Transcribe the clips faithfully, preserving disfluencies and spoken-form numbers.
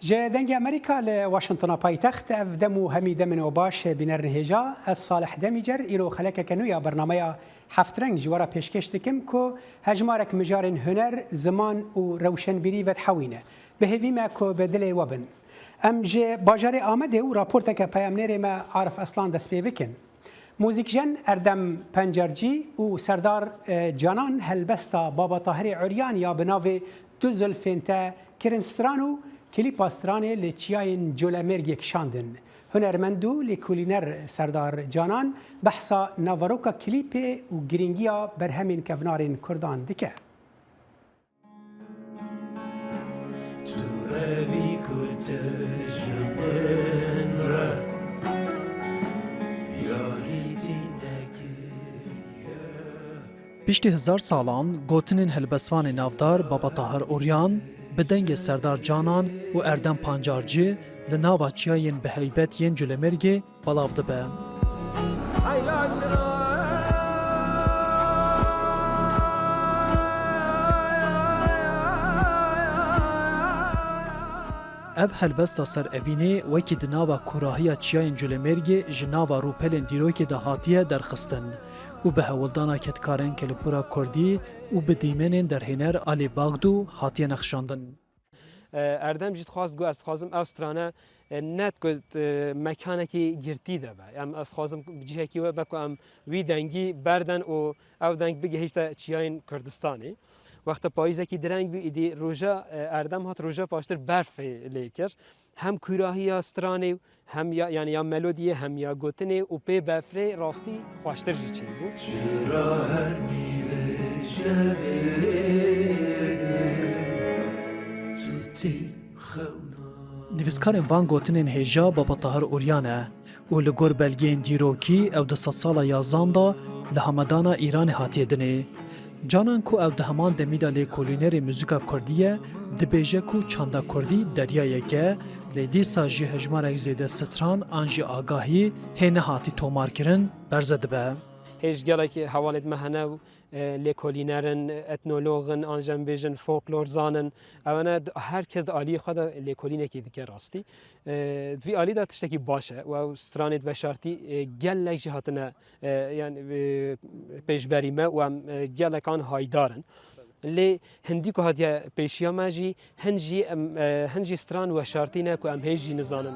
Ji Dengê Amerîka li Washingtona paytext, ev dem û hemî demên we baş, bînerên hêja. Ez Salih Demîcer, îro xelekeke nû ya bernameya Heft Reng ji we re pêşkêş dikim ku hejmarek mijarên huner, ziman û rewşenbîrî vedihewîne. Bi hêvî me ku bi dilê we bin. Em ji bajarê Amedê û raporteke peyamnêrê me Arif Aslan dest pê bikin. Muzîkjen Erdem Pencarcî û Serdar, e, Canan helbesta Baba Tahirê Uryan ya bi navê Du Zulfên Te kirin stran û klîpa stranê li çiyayên Colemêrgê kişandin. Hunermend û lêkolîner Serdar Canan behsa naveroka klîpê û girîngiya berhemên kevnarên Kurdan dike. Tu hebî ku te ji min re yarî tîne kiriye. Piştî hezar salan, gotinên helbestvanê navdar Baba Tahir Uryan bi dengê Serdar Canan û Erdem Pancarcî li nava çiyayên bi heybet yên Colemêrgê belav dibe. Ev helbesta ser evînê wekî di nava kûrahiya çiyayên Colemêrgê ji nava rûpelên dîrokê de hatiye derxistin û bi hewldana kedkarên kelîpûra kurdî û bi dîmenên derhêner Alî Bagdû hatiye nexşandin. E, Erdem jî dixwast ku ez dixwazim ev strane, e, ne ku, e, mekanekî girtî de be. Em, ez dixwazim cihekî we be ku em wî dengî berdin û ev deng bigihîşte çiyayên Kurdistanê. Wexta payîzekî direng bû, îdî roja, e, Erdem hat, roja paştir berfê lê kir. Hem kûrahiya stranê, hem ya, yani ya melodiyê, hem ya gotinê û pê befrê rastî xweştir jî çêbû. Ji ra her nîvê şevê tu tî xewna. Nivîskarên van gotinên hêja Baba Tahir Uryan e û li gor belgeyên dîrokî ew di sedsala yazan de li Hamedana Îranê hatiye dinê. Canan ku ew di heman demî de lêkolînerê muzîka kurdî ye, dibêje ku çanda kurdî deryayek e, lê dîsa jî hejmarek zêde stran an jî agahî hê nehatî tomarkirin, berze dibe. Hêj gelek hevalêt me hene û, e, lêkolîner in, etnolog in, an jî em bêjin folklor zanin. Ew ne d-, her kes di aliyê xwe de lêkolînekê dike rastî. E, di vî alî de tiştekî baş e û ew stranêt veşartî, e, gelek jî hatine e, yani, e, pêşberî me û em, e, gelekan haydar in. Lê hindî ku hatiye pêşiya me jî, hin jî em, e, hin jî stran weşartî ne ku em hêj jî nizanin.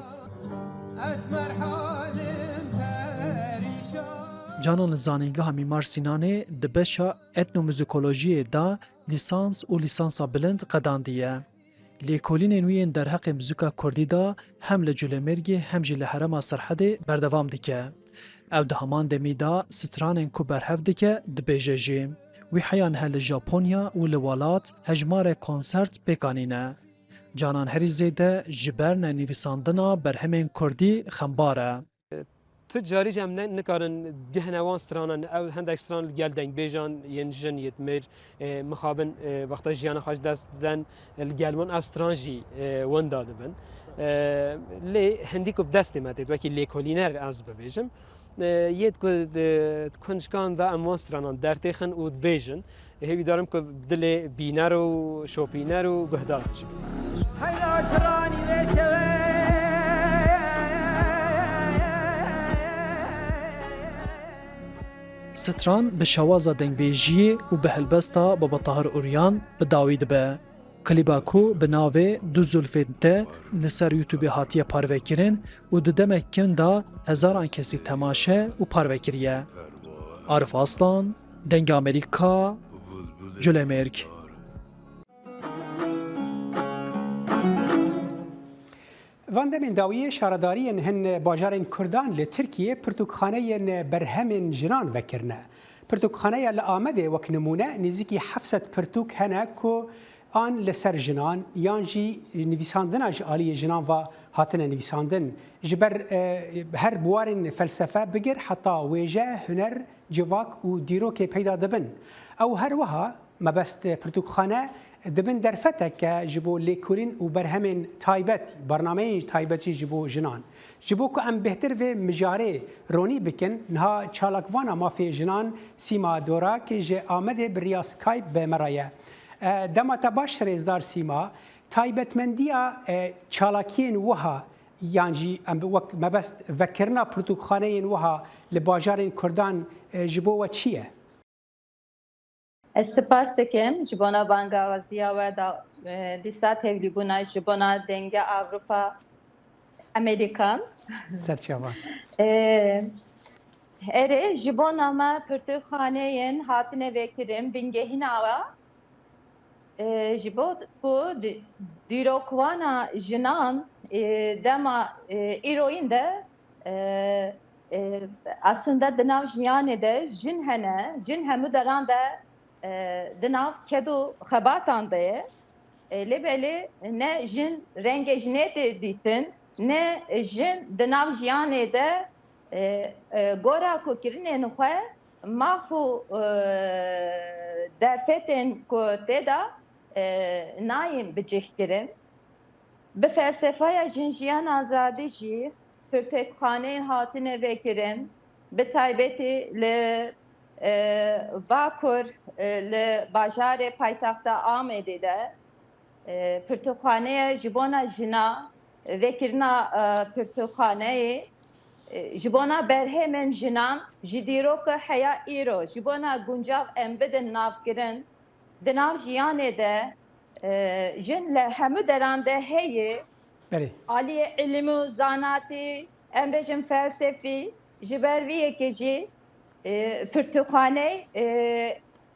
Canan li Zanîngeha Mîmar Sînanê di beşa etnomuzîkolojiyê de lîsans û lîsansa bilind qedandiye. Lêkolînên wî yên derheqê muzîka kurdî de hem li Colemêrgê hem jî li herêma Sirhedê berdewam dike. Ew di heman demî de stranên ku berhev dike, dibêje jî. Wî heya niha li Japonya û li welat hejmarek konsert pêk anîne. Canan herî zêde ji ber nenivîsandina berhemên kurdî xembar e. Tu carî jî em ne, nikarin gihne wan stranan, ew hendek stran li gel dengbêjan yên jin, yê mêr, e, mixabin, e, wexta jiyana xwe ji dest diden, e, li gel wan ev stran jî, e, winda dibin. E, lê hindî ku bi destê me têt, wekî lêkolîner ez bibêjim, e, yêt ku di, di kunçkan de em wan stranan dertêxin û dibêjin. Hêvî darim ku dilê bîner û şopîner û guhdar jî bî. Heyra stranî vê şevê. Stran bi şewaza dengbêjiyê û bi helbesta Baba Tahir Uryan bi dawî dibe. Klîba ku bi navê Du Zulfên Te li ser YouTubeê hatiye parvekirin û di demek kin de hezaran kesî temaşe û parve kiriye. Arif Aslan, Dengê Amerîka, Colemêrg. Van demên dawiyê şaredariyên hin bajarên Kurdan li Tirkiyê pirtûkxaneyên berhemên jinan vekirine. Pirtûkxaneya li Amedê wek nimûne nêzîkî heft sed pirtûk hene ku an li ser jinan yan jî nivîsandina ji aliyê jinan ve hatine nivîsandin. Ji ber, e, her biwarên felsefe bigir heta wêje, huner, civak û dîrokê peyda dibin. Ew her wiha mebest pirtûkxane dibin derfeteke ji bo lêkolîn û berhemên taybet, bernameyên taybet jî ji bo jinan. Ji bo ku em bêhtir vê mijarê ronî bikin, niha çalakvana mafê jinan Sîma Dorak ji Amedê bi riya Skype bi me re ye. E, dema te baş rêzdar Sîma, Taybetmendiya, e, çalakiyên wiha, yan jî em bi wek mebest vekirina pirtûkxaneyên wiha li bajarên Kurdan, e, ji bo we çi ye? Ez spas dikim ji bona bangawaziya we da, e, dîsa tevlîbûna ji bona Denge Avrupa Amerîkan. Serçava. E, erê, ji bona me pirtûkxaneyên hatine vekirin bingehîna we, e, ji bo ku di-, dîrokwana jinan, e, dema, e, îroyîn de, e, e, aslında di nav jiyanê de jin hene, jin hemû deran de, e, di nav ked û xebatan de ye. E, lê belê ne jin rengê jinê tê dîtin, ne jin di nav jiyanê de, e, e, gora ku kirinên xwe maf û, e, derfetên ku tê de, e, nayên bicihkirin. Bi felsefeya jinjiyan azadî jî pirtûkxaneyên hatine vekirin, bi taybetî li, e, Bakur, e, li bajarê paytexta Amedê de, e, pirtûkxaneye ji bona jina, vekirina, e, pirtûkxaneyê, e, ji bona berhemên jinan, ji dîroka heya îro, ji bona guncav em bidin navkirin, di nav jiyanê de, e, jin li hemû deran de heye. Belê. Aliyê îlim û zanatî, em bêjin felsefî, ji ber vî yekê jî, e, pirtûkxaney, e,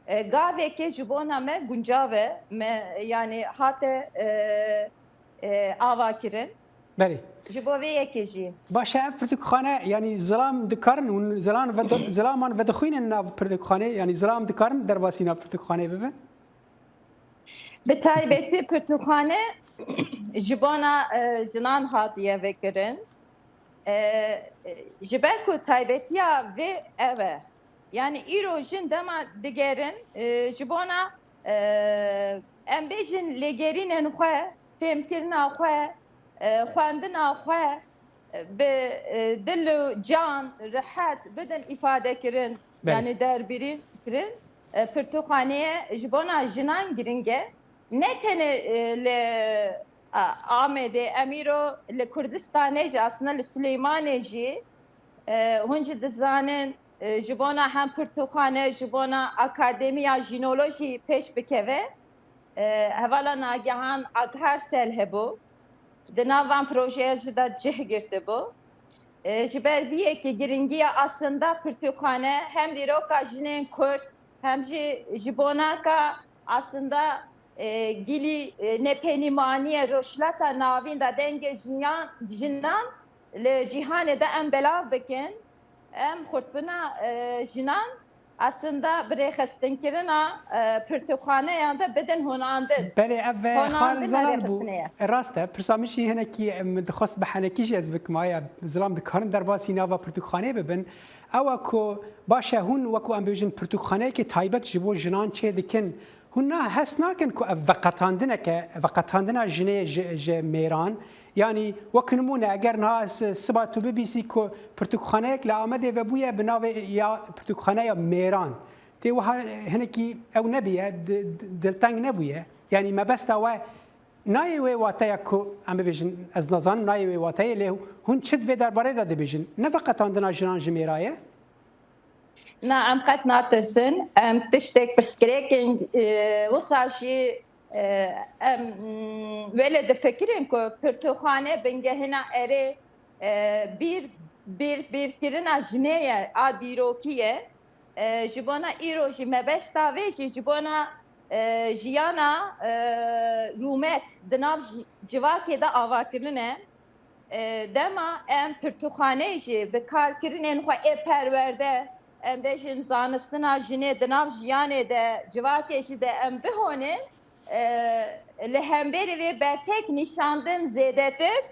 e, gavekê ji bona me guncav e, me, yanî hate, e, e, ava kirin. Belê. Ji bo vê yekê jî. Baş e, ev pirtûkxane, yanî zilam dikarin, hûn zilan vedi-, zilaman vedixwînin nav pirtûkxanê, yanî zilam dikarin derbasî nav pirtûkxanê bibin? Bi taybetî pirtûkxane ji bona, e, jinan hatiye vekirin. E, e, ji ber ku taybetiya vê ev e. Yanî îro jin dema digerin, e, ji bona, e, em bêjin lêgerînên xwe, fêmkirina xwe, e, xwendina xwe, e, bi, e, dil û can, rihet bidin îfade kirin, Belê. yanî derbirîn kirin. E, pirtûkxaneye ji bona jinan giring e. Ne tenê, e, li, a, Amedê, em îro li Kurdistanê jî, aslında li Silêmanê jî, e, hûn jî dizanin, e, ji bona hem pirtûkxane, ji bona akademiya jinolojî pêş bikeve. E, hevala Nagihan Agharsel hebû. Di nav van projeya jî de cih girtibû. E, ji ber vî yekê giringiya aslında pirtûkxane hem dîroka jinên Kurd hem jî ji bona ka aslında, e, gilî, e, nepenîmaniye Rojhilata Navîn de dengê jiyan, jinan li cîhanê de em belav bikin, em xurtbûna, e, jinan aslında bi rêxistinkirina, e, pirtûkxaneyan de bidin honandin. Belê, ev, e, Honandin xal Zelal bû. rêxistinê ye. E, rast e. Pirsa min jî hinekî, e, min dixwest bi henekî jî ez bikim, aya zilam dikarin derbasî nava pirtûkxaneyê bibin. Ew e ku baş e, hûn wekû em bêjin pirtûkxaneyekê taybet ji bo jinan çê dikin. Hûn na hez nakin ku ev veqetandineke, veqetandina jinê ji, ji mêran, yanî wek nimûne, eger niha s-, siba tu bibîsî ku pirtûkxaneyek li Amedê vebûye bi navê ya pirtûkxaneya mêran, tê wiha hinekî ew nebiye, di-, di-, dilteng nebûye. Yanî mebesta we nayê wê wateya ku em bibêjin, ez nazanim nayê wê wateyê, lê hûn çi di vê derbarê de dibêjin? Ne veqetandina jinan ji mêra ye? Na, em qet natirsin. Em tiştek pirsgirêkin, e, wisa jî, e, em, mm, wê lê difikirin ku pirtûkxane bingehina erê, e, bîr, bîr, bîrkirina jinê ye, a dîrokî ye. E, ji bona îro jî mebesta vê jî ji bona, e, jiyana, e, rûmet di nav ji-, civakê de avakirin e. E, dema em pirtûkxaneyê jî bi karkirinên xwe ê perwerde, em bêjin zanistina jinê di nav jiyanê de, civakê jî de em bihonin, e, li hemberî vê bertek nîşandin zêdetir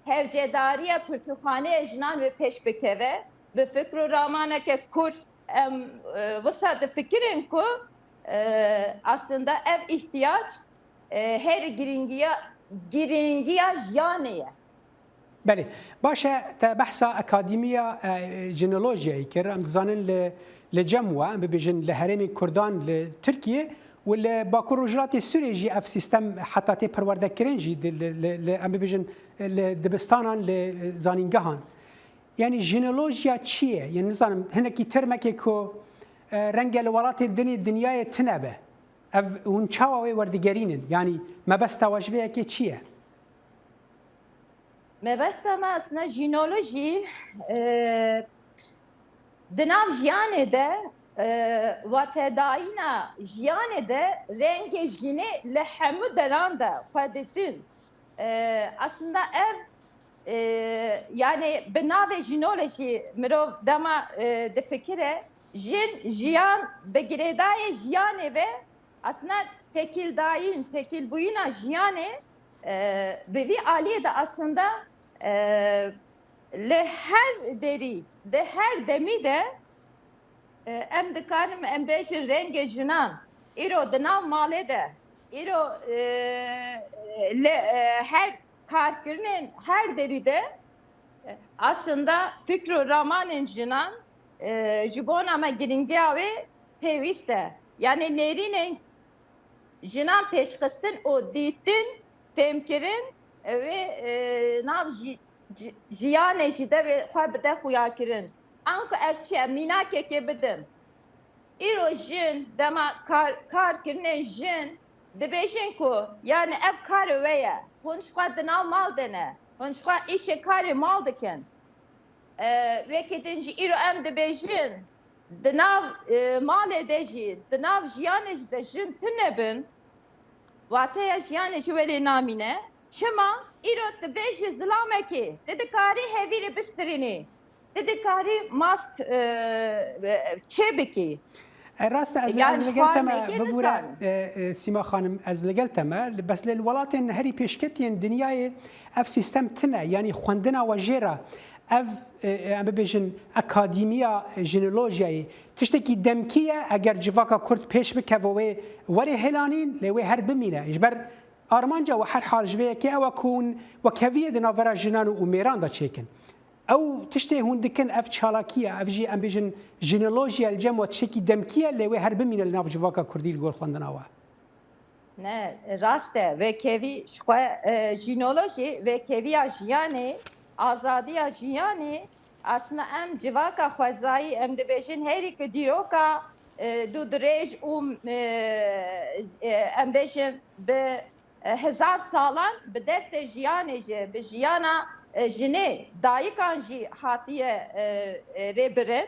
hevcedariya pirtûkxaneyê jinan wê pêş bikeve. Bi fikr û ramaneke kûr em, e, wisa difikirin ku, e, aslında ev îhtiyac, e, her giringiya, giringiya jiyanê ye. Belê. Baş e, te behsa Akademiya, e, Jinolojiyayê kir. Em dizanin li, li cem we, em bibêjin li herêmên Kurdan li Tirkiyê, Û li Bakur Rojhilatê Sûrê jî ev sîstem heta tê perwerdekirin jî di, li, li, li, em bibêjin, li dibistanan, li zanîngehan. Yanî jineolojiya çi ye? Yanî nizanim, hinekî termekê ku, e, renge li welatê dinê dinyayê tune be. Ev hûn çawa wê werdigerînin? Yanî mebesta we ji vê yekê çi ye? Mebesta me aslında jinolojî, e, di nav jiyanê de, e, watedayîna jiyanê de rengê jinê li hemû deran de xwe ditin. E, aslında ev, e, yani bi navê jinolojî mirov dema, e, difikire, jin, jiyan bi girêdayê jiyanê ve aslında tekîldayîn, tekîlbûyîna jiyanê, e, bi vî aliyê de aslında, e, li her derî, di her demî de, e, em dikarin em bêjin rengê jinan. Îro di nav malê de, îro, e, li, e, her karkirinên her derî de, e, aslında fikr û ramanên jinan, e, ji bona me girîngiya wê pêwîst e. Yani nêrînên jinan pêşxistin û dîtin, fêmkirin, e, wê, e, nav jî, ji-, jiyanê jî de wê xwe bide xuyakirin. Anku ev çi ye? Mînakekê bidim. Îro jin dema kar, kar kirinên jin dibêjin ku yani ev karê we ye. Hûn ji xwe di nav mal de ne. Hûn ji xwe îşê karê mal dikin. E, wekî din jî îro em dibêjin, di nav, e, malê de jî, di nav jiyanê jî de jin tune bin, wateya jiyanê ji we lê namîne. Çima? Îro tu bêjî zilamekê, tu dikarî hevîrê bistirînî, tu dikarî mast, e, e, çê bikî. E, rast e, ez, Yani ez li gel te me, xwarinekê bibûre, nizanin. E, e, Sîma Xanim, ez li gel te me. Bes lê li welatên herî pêşketiyên dinyayê ev sîstem tune, yanî xwendina we jê re. Ev, e, e, em bibêjin, akadîmiya jinolojiyayê tiştekî demkî ye, eger civaka Kurd pêş bikeve wê werê hêlanîn, lê wê her bimîne. Ji ber armanca we her hal ji vê yekê ew e ku hûn wekheviyê di navbera jinan û mêran de çêkin. Ew tiştê hûn dikin, ev çalakî ye, ev jî em bêjin jinolojî ye, li cem we tiştekî demkî ye, lê wê her bimîne li nav civaka Kurdî li gor xwendina we. Ne, rast e. Vêkevî ji xwe, e, jinolojî, vêkeviya jiyanê, azadiya jiyanê, aslında em civaka xwezayî, em dibêjin herî ku dîroka, e, dûdirêj û, e, e, em bêjin bi, e, hezar salan bi destê jiyanê jî, bi jiyana, e, jinê, dayikan jî hatiye, e, e, rêbirin.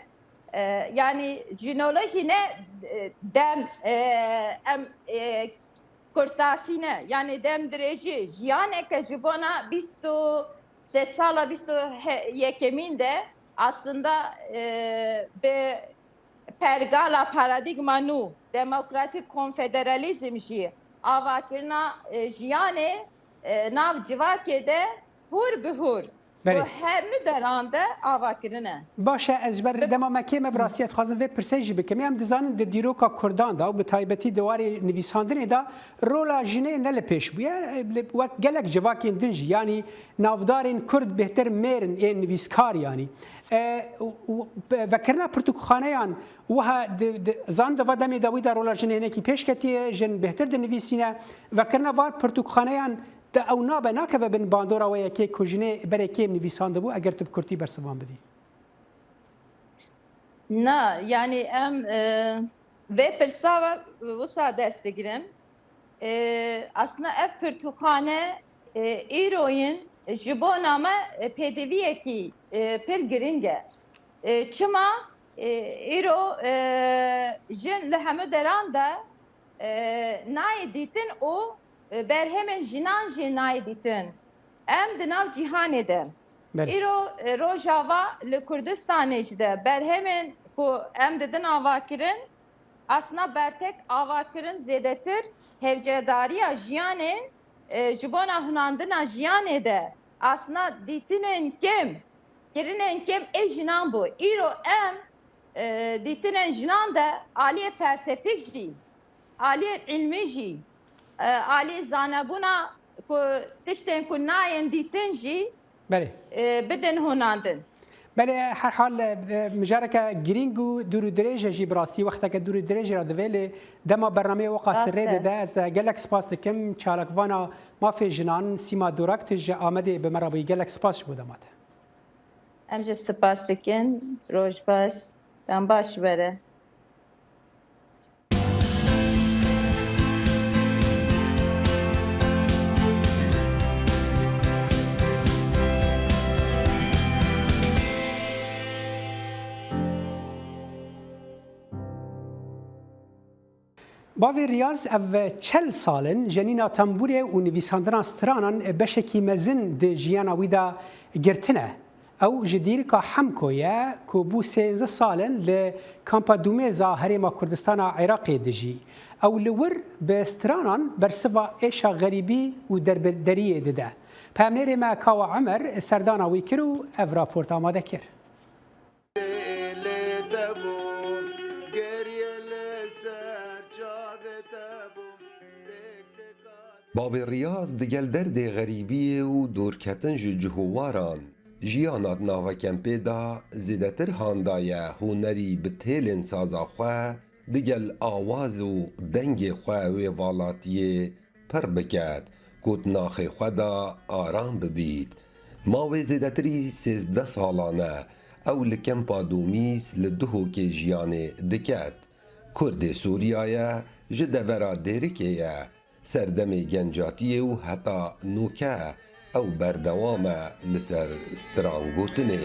E, yani jinolojî ne, e, dem, e, em, e, kurtasî ne. Yani dem dirêjî. Jiyaneke ji bona bîst û sê sala bîst û yekemîn de aslında, e, bi pergala paradîgma nû, demokratîk konfederalîzm jî avakirina, e, jiyanê, e, nav civakê de hûr bi hûr Belê. Bi hemû deran de ava kirine. Baş e, ez ji ber dema me kêm e, bi rastî ez dixwazim vê pirsê jî bikim. Em dizanin di dîroka Kurdan de û bi taybetî di warê nivîsandinê de rola jinê ne li pêş bûye. E, li, wek gelek civakên din jî, yanî navdarên Kurd bêhtir mêr in ên nivîskar yanî. E, û, û, vekirina pirtûkxaneyan wiha di, di, zan di va demê dawî de rola jinê hinekî pêş ketiye, jin bêhtir dinivîsîne. Vekirina van pirtûkxaneyan Te ew nabe, nakeve bin bandora we yekê ku jinê berê kêm nivîsandibû, eger tu bi kurtî bersivan bidî? Na, yani em, e, vê pirsa we wisa dest digirin. E, aslında ev pirtûkxane, e, îroyin ji bona me, e, pêdiviyekî, e, pir giring e. E, çima? E, îro, e, jin li hemû deran de e, nayê dîtin û, e, berhemên jinan jî nayê dîtin. Em di nav cîhanê de. Belê. Îro, e, Rojava li Kurdistanê jî de berhemên ku em didin avakirin, aslında bertek avakirin zêdetir hevcedariya jiyanê, e, ji bona hunandina jiyanê de aslında dîtinên kêm, kirinên kêm ê jinan bû. Îro em, e, dîtinên jinan de aliyê felsefik jî, aliyê ilmî jî, e, aliyê zanebûna ku tiştên ku nayên dîtin jî, Belê. e, bidin hunandin. Belê, herhal, e, mijareke girîng û dûr û dirêj e jî, bi rastî wexteke dûr û dirêj re divê, lê dema bernameyê weka Rast sirrê e. dide, ez te gelek spas dikim çalakvana mafê jinan Sîma Dorak, tu ji Amedê bi me re bûyî. Gelek spas ji bo dema te. Em jî spas dikin. Roj baş. Dem baş were. Bavê Riyaz ev çel sal in jenîna tembûrê û nivîsandina stranan beşekî mezin di jiyana wî de girtine. Ew ji dîrika Hemko ye ku bû sêzdeh sal in li kampa Dumêza Herêma Kurdistana Iraqê dijî. Ew li wir bi stranan bersiva êşa xerîbî û derbederiyê dide. Peyamnêrê me Kawa Emer serdana wî kir û ev raport amade kir. Babê Riyaz digel derdê xerîbiyê û dorketin ji cihowaran, jiyana di nava kempê de zêdetir handaye hunerî bi têlên saza xwe digel awaz û dengê xwe wê valatiyê pir biket, ku di naxê xwe de aram bibît. Ma wê zêdetirî sêzdeh salan e ew li kempa Domîs li Duhokê jiyanê diket. Kurdê Sûriya ye, ji devera Dêrikê ye. Serdemê gencatiyê û heta nûke ew berdewam e li ser stran gotinê.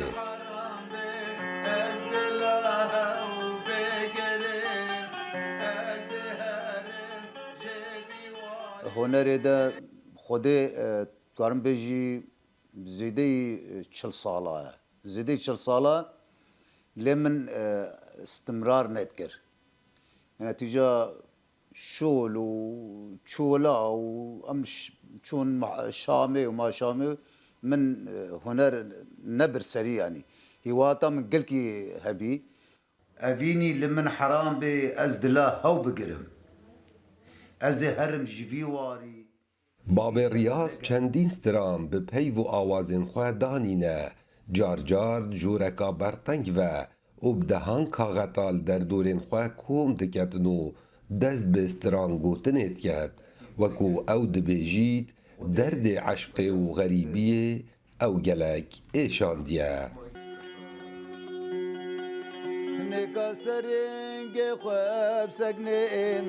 Hunerê de Xwedê, e, karim bêjî zêdeyî, e, çil sala ye. Zêdeyî çil sala lê min, e, istimrar nedikir. Netîca şol û çola û em ş-, çûn ma-, Şamê û ma Şamê min, e, huner nebir serî, yanî hîwata min gelkî hebî. Evînî li min heram bê, ez dila hew bigirim. Ez ê herim ji vî warî. Babê Riyaz çendîn stran bi peyv û awazên xwe danîne. Car car di joreka berteng ve û bi dehan kaxeta li derdorên xwe kom diketin û dest bi stran gotinê diket. Wekû ew dibêjît, derdê eşqê û xerîbiyê ew gelek êşandiye. Nêka serêngê xwe biseknêm,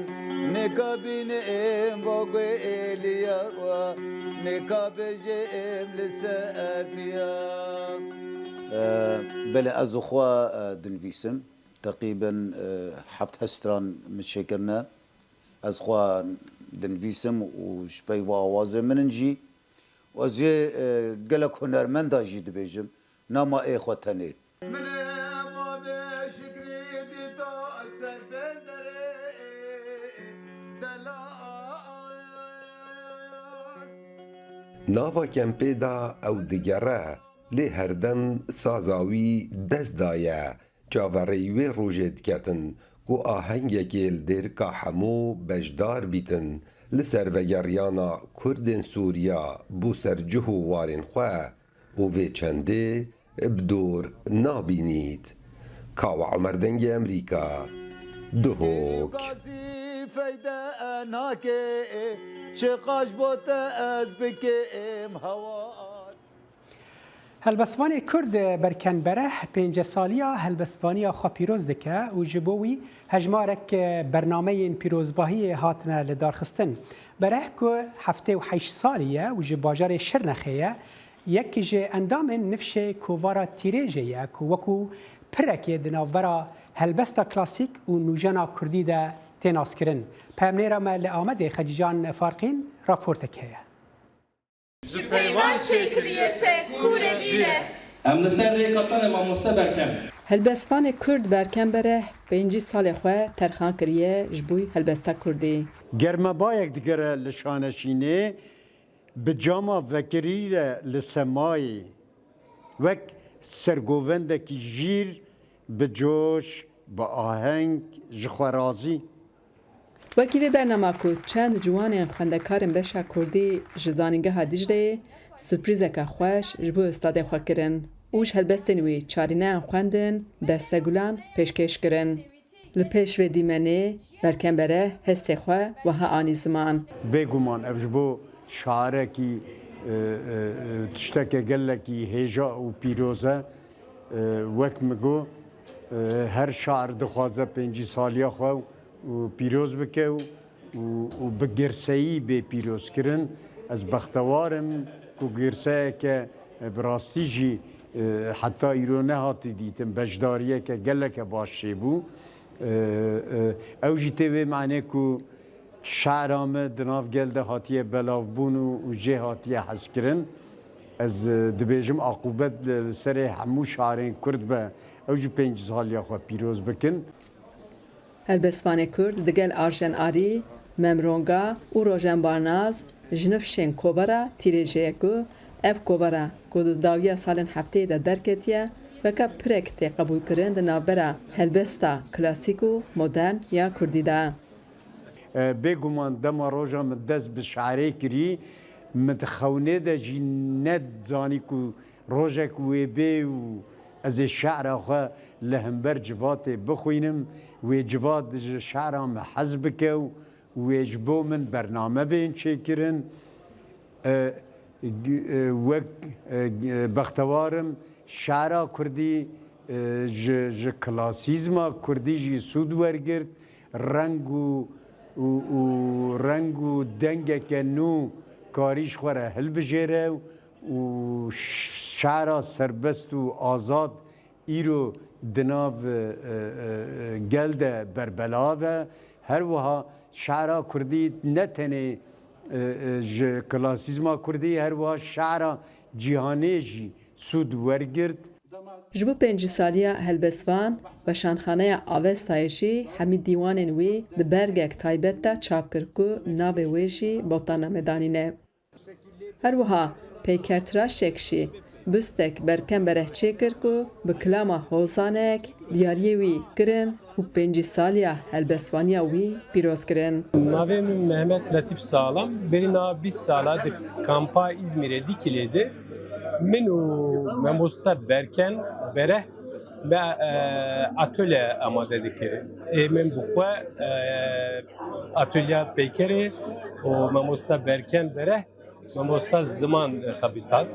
nêka bînêm va guêliya wa, nêka bêjêm li ser piya. E, belê ez xwe, e, dinivîsim. Teqrîben, e, heft heşt stran min çêkirine. Ez xwe dinivîsim û ji peyva awazê min in jî. Ez jê, e, gelek hunermenda jî dibêjim, nama ê xwe tenê. Min ê bavê Şikrî dîta ser pencerê delal. Nava kempê de ew digere, lê herdem saza wî dest daye. Çaverêyî wê rojê diketin ku ahengekê li Dêrika Hemo beşdar bîtin li ser vegeriyana Kurdên Sûriya bo ser cih û warên xwe û vê çendê bi dor nabînît. Kawa Omer, Dengê Emerîka, Duhok. Gazî feyde nake, çiqas bo te ez bikêm hawar. Helbestvanê Kurd Berken Bereh pêncî saliya helbestvaniya xwe pîroz dike û ji bo wî hejmarek bernameyên pîrozbahiyê hatine lidarxistin. Bereh ku heftê û heşt salî ye û ji bajarê Şirnexê ye, yek ji endamên nifşê kovara Tîrêjê ye ku wekû pirekê di navbera helbesta klasîk û nûjena kurdî de tê naskirin. Peyamnêra me li Amedê Xecîcan Farqîn raportek heye. Ji peyvan çêkiriye te kûre bîre. Em li ser rêka tenê mamoste Berken. Helbestvanê Kurd Berken Bereh pêncî salê xwe terxan kiriye ji bo helbesta Kurdî. Germebayek digere li şaneşînê, bi cama vekirî re li semayê, wek sergovendekî jîr, bi coş, bi aheng, ji xwe razî. Wekî vê bernama ku çend ciwanên xwendekarên beşa Kurdî ji Zanîngeha Dîcleyê surprîzeke xweş ji bo ustadê xwe kirin û û ji helbestên wî çarîneyan xwendin, destegulan pêşkêş kirin. Li pêş vê dîmenê Berkem Bereh hestê xwe wiha anî ziman. Bêguman ev ji bo şairekî, e, e, e, tişteke gelekî hêja û pîroz e. E, wek min got, e, her şair dixwaze pêncî saliya xwe û pîroz bike û, û, û bi girseyî bê pîrozkirin. Ez bextewar im ku girseyeke, e, bi rastî jî, e, heta îro nehatî dîtin, beşdariyeke geleke baş çêbû. E, e, ew jî tê vê manê ku şi'ra me di nav gel de hatiye belavbûn û, û jê hatiye hezkirin. Ez, e, dibêjim aqûbet li, li serê hemû şairên kurd be, ew jî pêncî saliya xwe pîroz bikin. Helbestvanê Kurd digel Arjen Arî, Mem Ronga û Rojen Barnaz ji nifşên kovara Tîrêjê ye ku ev kovara ku di dawiya salên hefteyê de derketiye, weke pirek tê qebûlkirin di navbera helbesta klasîk û modern ya kurdî de. E, bêguman dema roja min dest bi şi'rê kirî, min di xewnê de jî nezanî ku rojek wê bê û ez ê şi'ra xwe li hember civatê bixwînim, wê civat ji şi'ra min hez bike û wê ji bo min bername bên çêkirin. E, g-, e, wek, e, g-, e, bextewar im, şi'ra kurdî, e, ji, ji klasîzma kurdî jî sûd wergirt, reng û, û, û reng û dengeke nû karî ji xwe re hilbijêre û şi'ra serbest û azad îro di nav, e, e, e, gel de berbelav e. Her wiha şi'ra kurdî ne tenê, e, e, ji klasîzma kurdî, her wiha şi'ra cîhanê jî sûd wergirt. Ji bo pêncî saliya helbestvan, Weşanxaneya Avestayê jî hemî dîwanên wî di bergek taybet de çap kir ku navê wê jî Botan Namê danîne. Her wiha peykertiraşek jî bustek Berkem Bereh çêkir ku bi kilama hozanek diyariyê wî kirin û pêncî saliya helbestvaniya wî pîroz kirin. Navê min Mehmet Letîf Sağlam. Berî niha bîst sala di kampa Îzmîrê Dîkilê de min û mamoste Berken Bereh me, e, atölye amade dikirin. Ê min bi xwe, e, atölya peykerê û mamoste Berken Bereh mamosta ziman, e, xebîtan.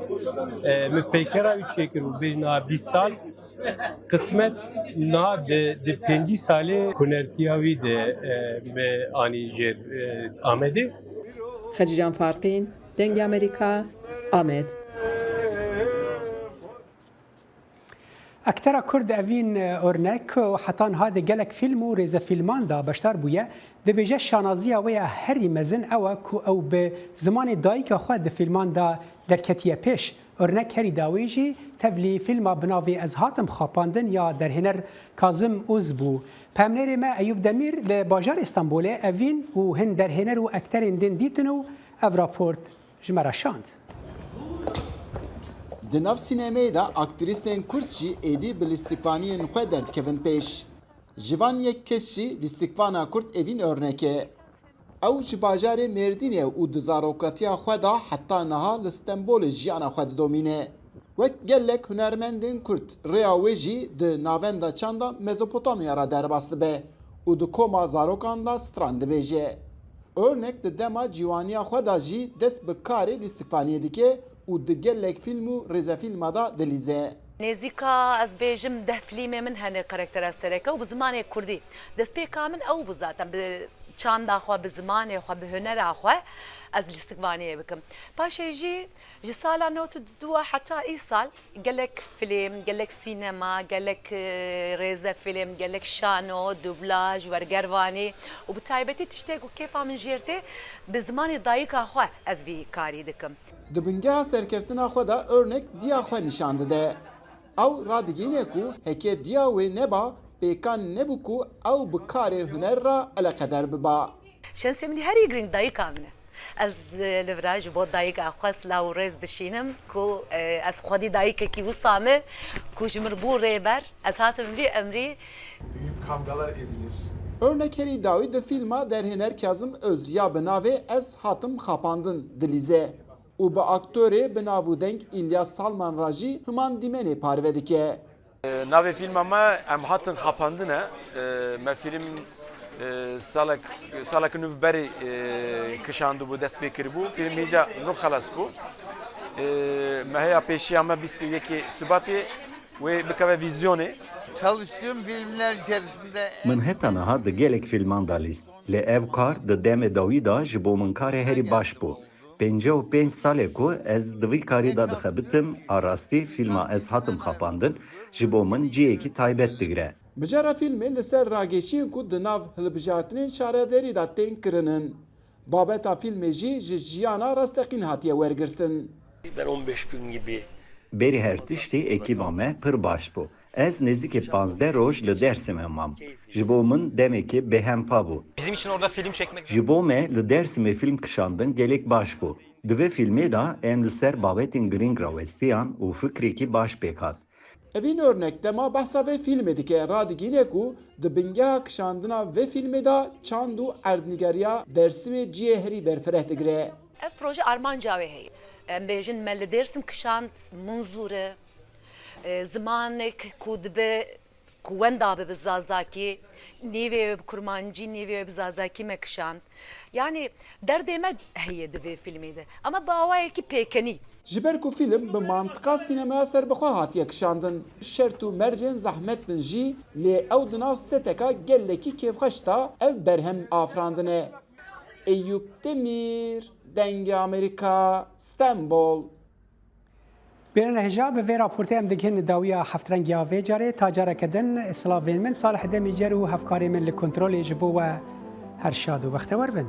E, min peykera wî çêkir û bêjna bîst sal. Qismet niha di, di pêncî salê hunertiya wî de, e, me anî jêr, e, Amedê. Xecîcan Farqîn, Dengê Amerîka, Amed. Ektera Kurd Evîn Örnek, ku heta niha di gelek fîlm û rêzefîlman de beşdar bûye, dibêje şanaziya wê ya herî mezin ew e ku ew bi zimanê dayika xwe di fîlman de derketiye pêş. Örnek herî dawî jî tevlî fîlma bi navê Ez Hatim Xapandin ya derhêner Kazim Uz bû. Peyamnêrê me Eyûp Demîr li bajarê Stenbolê Evîn û hin derhêner û ekterên din dîtin û ev raport ji me re şand. Di nav sînemeyê de aktrîsên kurd jî êdî bi lîstikvaniyên xwe derdikevin pêş. Ji van yek kes jî lîstikvana kurd Evîn Örnek e. Ew ji bajarê Mêrdînê ye û di zarokatiya xwe de heta niha li Stenbolê jiyana xwe didomîne. Wek gelek hunermendên kurd, rêya wê jî di navenda çanda Mezopotamya re derbas dibe û di koma zarokan de stran dibêje. Örnek di dema ciwaniya xwe de jî dest bi karê lîstikvaniyê dike û di gelek fîlm û rêzefîlma de dilîze. Nêzîka, ez bêjim, deh filmê min hene karaktera sereke û bi zimanê kurdî. Destpêka min ew bû zaten, bi çanda xwe, bi zimanê xwe, bi hunera xwe ez lîstikvaniyê bikim. Paşê jî ji sala nod û du heta îsal gelek film, gelek sînema, gelek, e, rêzefîlm, gelek şano, dublaj, wergervanî û bi taybetî tiştê ku kêfa min jêr tê, bi zimanê dayika xwe ez vî karî dikim. Di bingeha serkeftina xwe de Örnek diya xwe nîşan dide. Ew radigihîne ku heke diya wê neba, pêkan nebû ku ew bi karê huner re eleqeder biba. Şansê min herî girîng dayika min e. Ez, e, li vira ji bo dayika xwe silav û rêz dişînim ku, e, ez xwedî dayikekî wisa me ku ji min bû rêber, ez hatim vî emrî. Büyük kavgalar edilir. Örnek herî dawî di fîlma derhêner Kazim Öz ya bi navê Ez Hatim Xapandin dilîze. û bi aktorê bi nav û deng Îlyas Salman re jî himan dîmenê parve dike. Navê fîlma me Em Hatin Xapandin e. Me fîlm salek, salek nû berê kişandibû, dest pê kiribû. Fîlm hêja nû xelas bû. Me heya pêşiya me bîst û yekê Sibatê wê bikeve vîzyonê. Çalıştığım filmler içerisinde Min heta niha di gelek fîlman de lîst, lê ev kar di demê dawî de ji bo min karê herî baş bû. Pêncî û pênc sal e ku ez di vî karî de dixebitim, a rastî fîlma Ez Hatim Xapandin ji bo min cihekî taybet digire. Mijara fîlmê li ser rageşiyên ku di nav hilbijartinên şaredarî de tên kirinin. Babeta fîlmê jî ji jiyana rasteqîn hatiye wergirtin. Ben on beş gün gibi Berî her tiştî ekîba me pir baş bû. Ez nêzîkî panzdeh roj li Dêrsimê mam. Ji bo min demekî bêhempa bû. Bizim için orada film çekmek Ji bo me li Dêrsimê fîlm kişandin gelek baş bû. Di vê fîlmê de em li ser babetên girîng rawestiyan û fikrekî baş pêk hat. Evîn Örnek dema behsa vê fîlmê dike, radigihîne ku di bingeha kişandina vê fîlmê de çand û erdnîgeriya Dêrsimê cihê herî berfireh digire. Ev proje armanca wê heye. Em bêjin me li Dêrsim kişand Munzûrê, e, zimanek ku dibe ku wenda bibe zazakî, nîvê wê bi kurmancî, nîvê wê bi zazakî me kişand. Yanî derdê me heye di vê fîlmê de. Ama bi awayekî pêkenî. Ji ber ku fîlm bi mantiqa sînemeya serbixwe hatiye kişandin, şert û mercên zehmet bin jî, lê ew di nav seteka gelekî kêfxweş de ev berhem afirandine. Eyûp Demîr, Dengê Amerîka, Stenbol. Bêrene hêja, bi vê raportê em digihîn dawiya heftrengiya vê carê. Ta careke din, silavên min, Salih Demîcer û hevkarê min li kontrolê ji bo we her şad û bextewer bin.